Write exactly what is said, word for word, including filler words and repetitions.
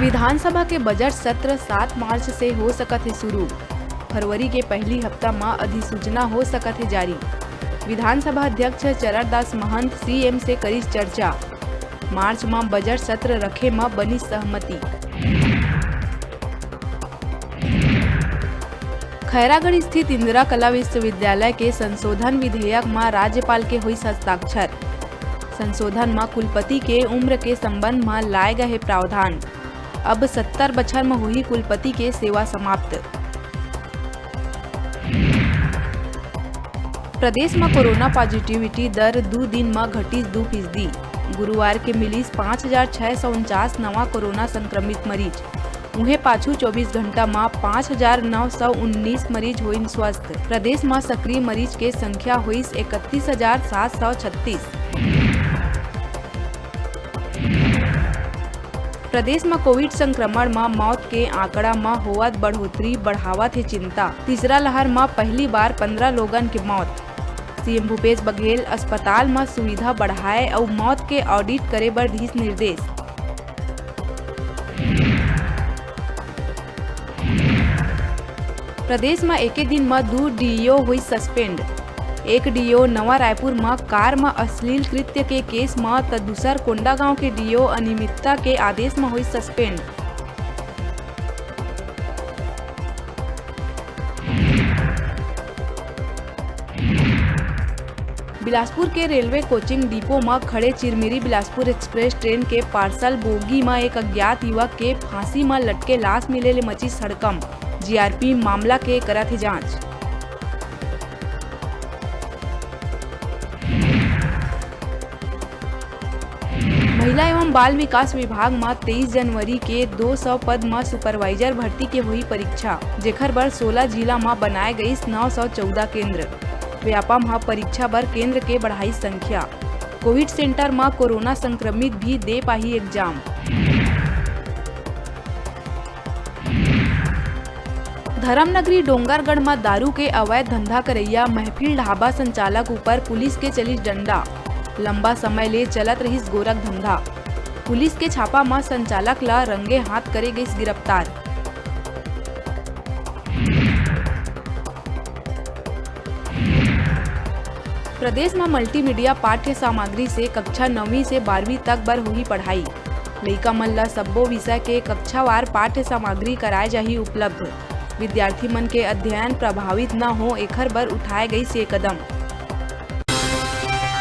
विधानसभा के बजट सत्र सात मार्च से हो सकत हे शुरू। फरवरी के पहली हफ्ता म अधिसूचना हो सकत हे जारी। विधानसभा अध्यक्ष चरणदास महंत सीएम से करिस चर्चा। मार्च म बजट सत्र रखे म बनिस सहमति। खैरागढ़ स्थित इंदिरा कला विश्वविद्यालय के संशोधन विधेयक म राज्यपाल के होइस हस्ताक्षर। संशोधन म कुलपति के उम्र के संबंध म लाए गए हे प्रावधान। अब सत्तर बछर म होही कुलपति के सेवा समाप्त। प्रदेश म कोरोना पॉजिटिविटी दर दू दिन म घटिस दू फीसदी। गुरुवार के मिलिस पाँच हजार छह सौ उनचास नवा कोरोना संक्रमित मरीज। उहें, पाछू चौबीस घंटा म पाँच हजार नौ सौ उन्नीस मरीज होइन स्वस्थ। प्रदेश म सक्रिय मरीज के संख्या होइस इकतीस हजार सात सौ छत्तीस। प्रदेश म कोविड संक्रमण म मौत के आंकड़ा म होवत बढ़ोतरी बढ़ावत हे चिंता। तीसरा लहर म पहली बार पन्द्रह लोगन के मौत। सीएम भूपेश बघेल अस्पताल म सुविधा बढ़ाए अउ मौत के ऑडिट करे बर दिस निर्देश। प्रदेश म एके दिन म दू डीईओ होइस सस्पेंड। एक डीईओ नवा रायपुर म कार म अश्लील कृत्य के केस म, त दूसर कोंडागांव के डीईओ अनियमितता के आदेश म होइस सस्पेंड। बिलासपुर के रेलवे कोचिंग डिपो म खड़े चिरमिरी बिलासपुर एक्सप्रेस ट्रेन के पार्सल बोगी म एक अज्ञात युवक के फांसी म लटके लाश मिले ले मचिस हड़कंप। जीआरपी मामला के करत हे जांच। महिला एवं बाल विकास विभाग म तेईस जनवरी के दो सौ पद म सुपरवाइजर भर्ती के होही परीक्षा, जेखर बर सोलह जिला म बनाए गईस नौ सौ चौदह केंद्र। व्यापम ह परीक्षा बर केंद्र के बढ़ाई संख्या। कोविड सेंटर म कोरोना संक्रमित भी दे पाही एग्जाम। धरमनगरी डोंगरगढ़ म दारू के अवैध धंधा करइया महफिल ढाबा संचालक ऊपर पुलिस के चलिस डंडा। लंबा समय ले चलत रहिस गोरख धंधा। पुलिस के छापा म संचालक ल रंगे हाथ करे गइस गिरफ्तार। प्रदेश म मल्टीमीडिया पाठ्य सामग्री से कक्षा नौवीं से बारहवीं तक बर होही पढ़ाई। लइका मन ल सब्बो विषय के कक्षावार पाठ्य सामग्री कराए जाही उपलब्ध। विद्यार्थी मन के अध्ययन प्रभावित न हो, एखर बर उठाए गइस ये कदम।